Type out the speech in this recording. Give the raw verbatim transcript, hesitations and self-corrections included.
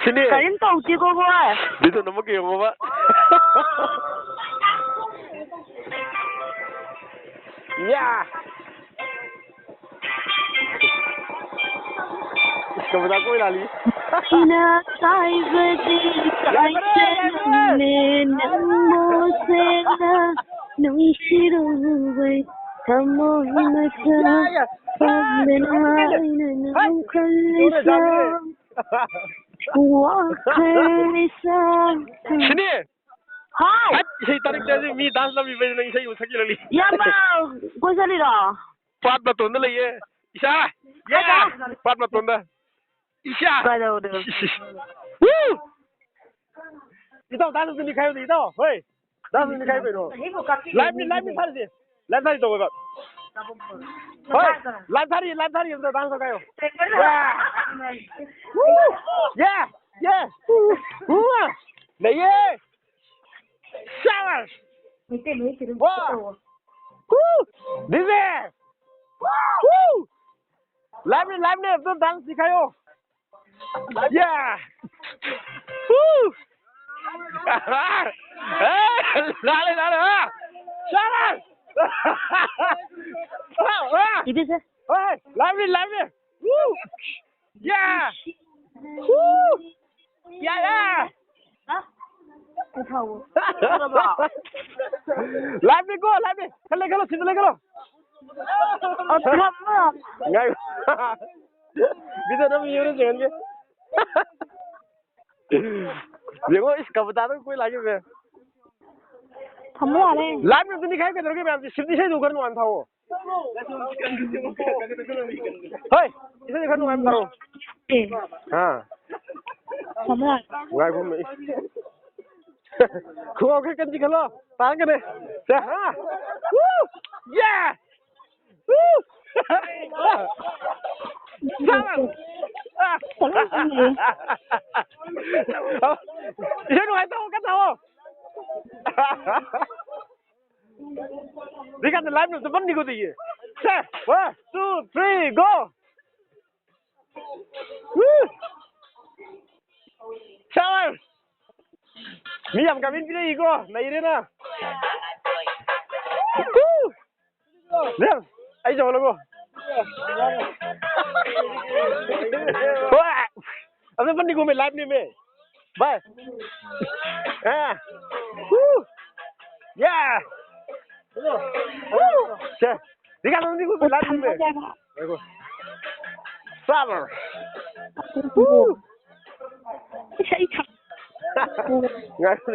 ꯁꯤꯅꯤ꯫ ꯀꯔꯤꯝ ꯇꯧꯗꯦꯀꯣ, ꯍꯣꯏ꯫ ꯕꯤꯗꯨꯟ ꯑꯃꯨꯛ ꯌꯦꯡꯉꯣꯕ꯫ ꯌꯥ! ꯀꯕꯨꯇꯥ ꯀꯣꯏ ꯂꯥꯂꯤ꯫ ꯑꯩꯅ ꯍꯥꯏꯕꯗꯤ ꯌꯥꯏꯐꯔꯦ, ꯌꯥꯏꯐꯔꯦ꯫ ꯀꯥꯏꯗꯅꯣꯅꯦ ꯅꯪꯕꯨ ꯁꯦꯡꯅ ꯅꯨꯡꯁꯤꯔꯨꯕꯩ ꯊꯃꯣꯏ ꯃꯆꯥ ꯌꯥ, ꯌꯥ꯫ ꯄꯥꯝꯗꯅ ꯑꯩꯅ ꯍꯥꯏ꯫ ꯅꯪ ꯈꯜꯂꯤꯁꯥ꯫ ꯌꯥꯏꯐꯔꯦ꯫ ꯋꯥꯈꯜ ꯏꯁꯥ꯫ ꯁꯤꯅꯤ꯫ ꯍꯥꯎ꯫ ꯍꯠ, ꯏꯁꯩ ꯇꯥꯅꯤꯡꯗꯦ, ꯃꯤ dance ꯇꯝꯕꯤꯕꯩ ꯅꯪ ꯏꯁꯩ ꯑꯃꯨꯛ ꯁꯛꯆꯜꯂꯛꯂꯤ꯫ ꯏꯌꯥꯝꯕ, ꯀꯣꯏ ꯆꯠꯂꯤꯔꯣ? ꯄꯥꯠ ꯃꯇꯣꯟꯗ ꯂꯩꯌꯦ꯫ ꯏꯁꯥ! ꯌꯦ! ꯀꯥꯏꯗ? ꯄꯥꯠ ꯃꯇꯣꯟꯗ꯫ ꯏꯁꯥ! ꯀꯥꯏꯗꯧꯔꯦ? ꯋꯨ! ꯏꯇꯥꯎ, dance ꯑꯝꯇ ꯅꯤꯛꯈꯥꯏꯌꯨꯗ, ꯏꯇꯥꯎ꯫ ꯍꯣꯏ꯫ Dance ꯑꯝꯇ ꯅꯤꯛꯈꯥꯏꯌꯨ ꯀꯩꯅꯣ꯫ Live ꯅꯤ, live ꯅꯤ ꯊꯥꯔꯤꯁꯦ꯫ Live ꯊꯥꯔꯤ ꯇꯧꯋꯦꯕ꯫ ꯍꯣꯏ, live ꯊꯥꯔꯤ, live ꯊꯥꯔꯤ ꯑꯝꯇ dance ꯇꯧꯈꯥꯏꯌꯣ꯫ ꯌꯦ! ꯋꯨ! ꯌꯦ! ꯌꯦ! ꯋꯨ! ꯅꯩꯌꯦ! ꯁꯥꯕꯥꯁ! ꯃꯩꯇꯩ ꯃꯌꯦꯛ ꯀꯤꯗꯨꯝ ꯋꯥ! ꯇꯧꯋꯣ꯫ ꯍꯨ! ꯗꯤꯖꯦ! ꯍꯨ! Live ꯅꯤ, live ꯅꯤ, ꯑꯝꯇ dance ꯅꯤꯛꯈꯥꯏꯌꯣ꯫ ꯌꯥ! ꯍꯨ! ꯑꯦ, ꯂꯥꯜꯂꯦ, ꯂꯥꯜꯂꯦ, ꯑ! ꯁꯥꯕꯥꯁ! ꯑ, ꯑ! ꯏꯗꯤꯁꯦ꯫ ꯍꯣꯏ, live ꯅꯤ, live ꯅꯤ! ꯍꯨ! ꯌꯥ! ꯍꯨ! ꯌꯥ, ꯌꯥ! ꯍꯥ? ꯀꯣꯛ ꯐꯥꯎꯕ꯫ Live ꯅꯤꯀꯣ, live ꯅꯤ꯫ ꯈꯜꯂꯦ, ꯈꯜꯂꯣ, ꯁꯤꯗ ꯂꯩ, ꯈꯜꯂꯣ꯫ ꯑꯣ, ꯊꯝꯃꯣ꯫ ꯉꯥꯏꯈꯣ꯫ Video ꯅꯝ ꯌꯦꯡꯉꯨꯅꯦ, ꯆꯦꯡꯍꯟꯒꯦ꯫ ꯌꯦꯡꯉꯣ, ꯏꯁ, ꯀꯕꯨꯇꯥꯗꯣ ꯀꯣꯏ ꯂꯥꯛꯏꯁꯦ꯫ ꯊꯝꯃꯣ ꯌꯥꯔꯦ꯫ Live ꯅꯤ ꯑꯝꯇ ꯅꯤꯛꯈꯥꯏꯌꯨ ꯀꯩꯗꯧꯔꯒꯦ ꯃꯌꯥꯝꯁꯦ? ꯁꯤꯗꯤ ꯏꯁꯩꯗꯨ ꯈꯔ ꯅꯨꯡꯉꯥꯏꯅ ꯊꯥꯎꯑꯣ꯫ ꯍꯣꯏ, ꯏꯁꯩꯗꯨ ꯈꯔ ꯅꯨꯡꯉꯥꯏꯅ ꯊꯥꯔꯛꯑꯣ꯫ ꯑꯦ꯫ ꯑꯥ꯫ ꯊꯝꯃꯣ ꯌꯥꯔꯦ꯫ ꯅꯨꯡꯉꯥꯏꯕ ꯑꯃ, ꯏꯁ꯫ ꯈꯨꯕꯥꯛ ꯈꯔ ꯀꯟꯁꯤ ꯈꯜꯂꯣ, ꯇꯥꯔꯛꯀꯅꯤ꯫ ꯁꯦ, ꯍꯥ? ꯋꯨ! ꯌꯦ! ꯋꯨ! ꯁꯥꯕꯥꯁ! ꯏꯁꯩ ꯅꯨꯡꯉꯥꯏꯇꯧ ꯀꯟꯅ ꯊꯥꯎꯑꯣ꯫ ꯁꯤꯀꯥꯟꯗ live ꯅꯝꯕꯅꯤꯀꯣ ꯑꯗꯨꯒꯤ꯫ ꯁꯦ, one, two, three, go! ꯋꯨ! ꯃꯤ ꯌꯥꯝ ꯀꯃꯦꯟ ꯄꯤꯔꯛꯏꯀꯣ, ꯅꯩꯔꯦꯅ꯫ ꯍꯨ! ꯃꯦꯝ, ꯑꯩ ꯆꯪꯍꯜꯂꯒꯣ꯫ ꯍꯣꯏ! ꯑꯗꯨ ꯐꯟꯗꯤ ꯀꯨꯝꯃꯦ, ꯂꯥꯏꯚꯅꯦꯃꯦ꯫ ꯚꯥꯏ꯫ ꯑꯦ꯫ ꯍꯨ! ꯌꯥ! ꯍꯨ! ꯁꯦ, ꯗꯤꯀꯥ ꯅꯪꯗꯤ ꯀꯨꯝꯃꯦ, ꯂꯥꯏꯚꯅꯦꯃꯦ꯫ ꯉꯥꯏꯈꯣ꯫ ꯆꯥꯕ꯭ꯔꯣ? ꯍꯨ! ꯏꯁꯩ ꯁꯛ- ꯉꯥꯏꯈꯣ꯫